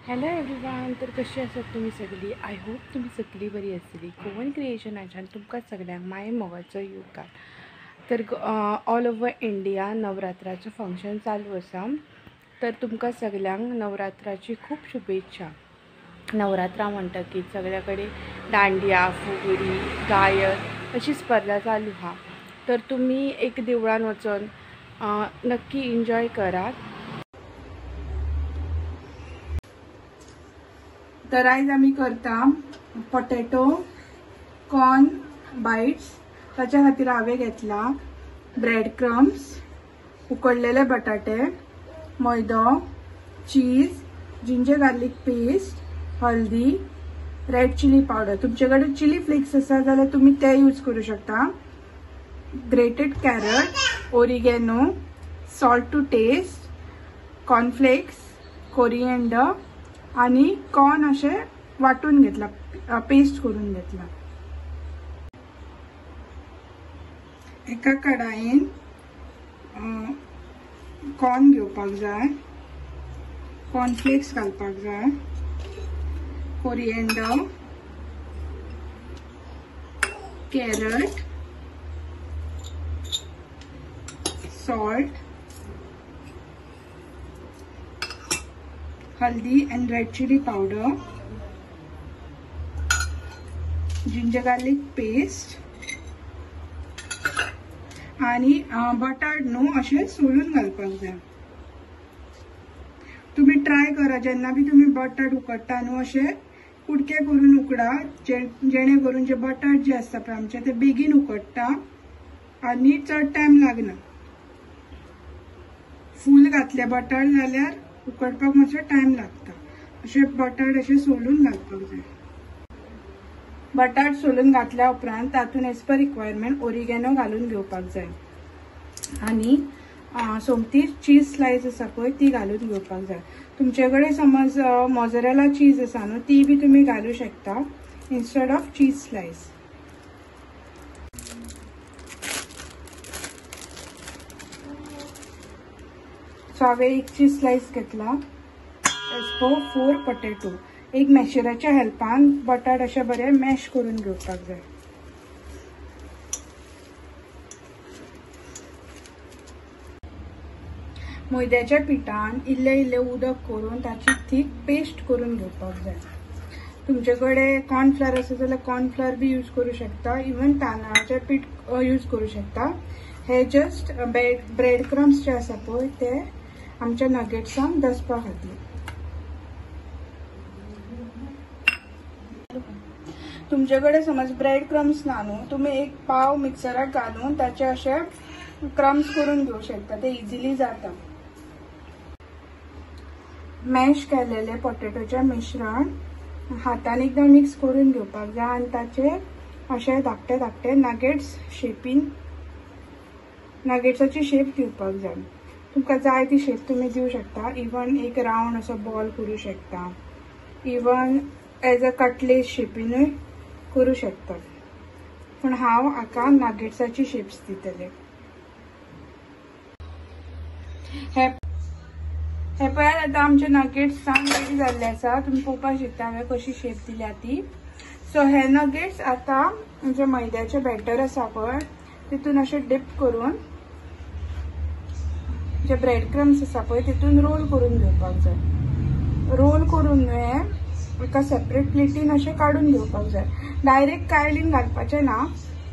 Hello everyone, तर कशी आसात तुमी सगळी? I hope तुमी सगळी बरी आसतली. गोवन क्रिएशनाच्यान तुमकां सगळ्यांक माय मोगाचो येवकार. तर ऑल ओवर इंडिया नवरात्राचो फंक्शन चालू आसा. तर तुमकां सगळ्यांक नवरात्राची खूब शुभेच्छा. नवरात्रा म्हणटकीच सगळ्या कडेन दांडिया, फुगडी, गायन अशी स्पर्धा चालू आहा. तर तुमी एक देवळान वचून नक्की एन्जॉय करात. तर आयज आमी करता पोटॅटो कॉर्न बायट्स. ताच्या खातीर हांवें घेतला ब्रेड क्रम्स, उकडलेले बटाटे, मैदो, चीज, जिंजर गार्लिक पेस्ट, हल्दी, रेड चिली पावडर. तुमचे कडेन चिली फ्लेक्स आसा जाल्यार तुमी ते यूज करूं शकता. Grated carrot, oregano, salt to taste, cornflakes, coriander आनी कॉर्न अशें वांटून घेतला, पेस्ट करून घेतला. एका कडायेन कॉर्न घेवपाक जाय, कॉर्नफ्लेक्स घालपाक जाय, कोरिएंडर, कॅरट, सॉल्ट, हल्दी and red chilli powder, ginger garlic paste आनी बटाट न्हू अशें सोलून घालपाक जाय. तुमी ट्राय करा, जेन्ना बी तुमी बटाट उकडटा न्हू अशें कुडके करून उकडा, जेणे करून जे बटाट जे आसता पळय आमचे ते बेगीन उकडटा आनी चड टायम लागना. फूल घातले बटाट जाल्यार उकडपाक मातसो टायम लागता. अशें बटाट अशें सोलून घालपाक जाय. बटाट सोलून घातल्या उपरांत तातूंत एज पर रिक्वायरमेंट ओरिगेनो घालून घेवपाक जाय आनी सोमती चीज स्लायस आसा पळय ती घालून घेवपाक जाय. तुमचे कडेन समज मोजरेला चीज आसा न्हू ती बी तुमी घालूं शकता instead of cheese slice. So हांवें एक चीज स्लायस घेतला एज पर 4 पोटॅटो. एक मॅशराच्या हेल्पान बटाट अशें बरें मॅश करून घेवपाक जाय. मैद्याच्या पिठान इल्लें इल्लें उदक करून ताची थीक पेस्ट करून घेवपाक जाय. तुमचे कडेन कॉर्नफ्लावर आसा जाल्यार कॉर्नफ्लावर बी यूज करूं शकता, इवन तांदळाचें पीठ यूज करूं शकता. हे जस्ट ब्रेड क्रम्स जे आसा पळय ते आमच्या नगेट्सांक दसपा खातीर. तुमचे कडेन समज ब्रेड क्रम्स ना न्हू, तुमी एक पाव मिक्सराक घालून ताचे अशे क्रम्स करून घेवं शकता, ते इजिली जाता. मॅश केलेले पोटॅटोचें मिश्रण हातान एकदम मिक्स करून घेवपाक जाय आनी ताचे अशे धाकटे धाकटे नगेट्स शेपीन नगेट्साची शेप दिवपाक जाय. तुमकां जाय ती शेप तुमी दिवं शकता. इवन एक रावंड असो बॉल करूं शकता, इवन एज अ कटलेट शेपीनूय करूं शकता, पूण हांव हाका नगेट्साची शेप्स दितलें. हे पळयात आतां आमचे नगेट्स सामके रेडी जाल्ले आसा. तुमी पळोवपाक शकता हांवें कशी शेप दिल्या ती. सो हे नगेट्स आतां जे मैद्याचें बॅटर आसा पळय तितून अशें डीप करून जे ब्रेड क्रम्स आसा पळय तितून रोल करून घेवपाक जाय. रोल करून न्हू एका सेपरेट प्लेटीन अशें काडून घेवपाक जाय. डायरेक्ट कायलीन घालपाचें ना.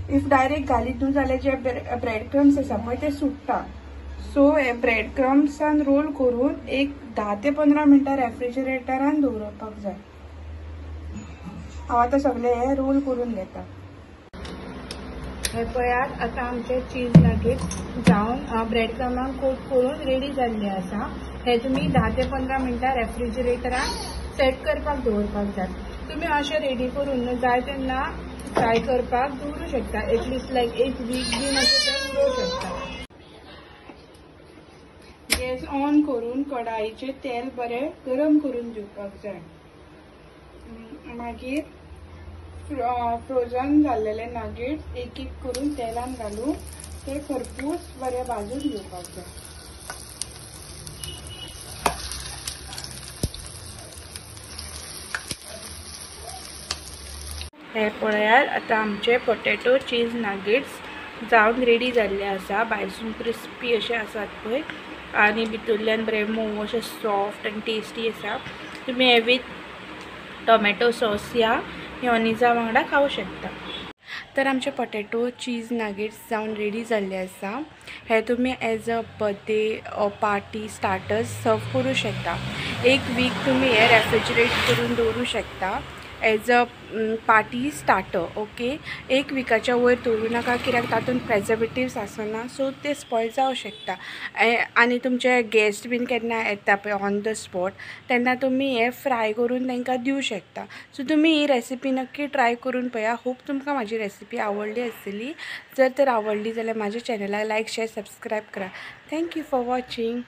If direct घालीत न्हू जाल्यार जे ब्रेड क्रम्स आसा पळय ते सुट्टा. सो हे ब्रेड क्रम्सान रोल करून एक 10 ते 15 मिनटां रेफ्रिजरेटरान दवरपाक जाय. हांव आतां सगळे हे रोल करून घेता. हे पळयात आतां आमचे चीज नगेट्स जावन ब्रेड क्रमांक कोट करून रेडी जाल्ले आसा. हे तुमी 10 ते 15 मिनटां रेफ्रिजरेटरान सेट करपाक दवरपाक जाय. तुमी अशें रेडी करून जाय तेन्ना फ्राय करपाक दवरूं शकता. एटलिस्ट लायक एक वीक बीन अशें ते उरोवंक शकता. गॅस ऑन करून कडायेचें तेल बरें गरम करून घेवपाक जाय. मागीर फ्रोजन जाल्लेले नगेट्स एक एक करून तेलान घालून ते खरपूस बरे भाजून घेवपाक जाय. हे पळयात आतां आमचे पोटेटो चीज नगेट्स जावन रेडी जाल्ले आसा. भायरसून क्रिस्पी अशे आसात पळय आनी भितरल्यान बरें मोव अशें सॉफ्ट आनी टेस्टी आसा. तुमी हे वीथ टोमॅटो सॉस या मेयोनीजा वांगडा खावंक शकता. तर आमचे पोटेटो चीज नगेट्स जावन रेडी जाल्ले आसा. हे तुमी as a birthday party starters serve करूं शकता. एक वीक तुमी हे रेफ्रिजरेट करून दवरूं शकता as a party starter. Okay, एक विकाच्या वयर दवरूं नाका कित्याक तातूंत प्रेजर्वेटिव्स आसना, सो ते स्पॉयल जावं शकता. आनी तुमचे गेस्ट बीन केन्ना येता पळय ऑन the spot तेन्ना तुमी हे फ्राय करून तांकां दिवं शकता. सो तुमी ही रेसिपी नक्की ट्राय करून पळया. होप तुमकां म्हाजी रेसिपी आवडली आसतली. जर तर आवडली जाल्यार म्हाज्या चॅनलाक लायक, शेर, सबस्क्रायब करा. Thank you for watching.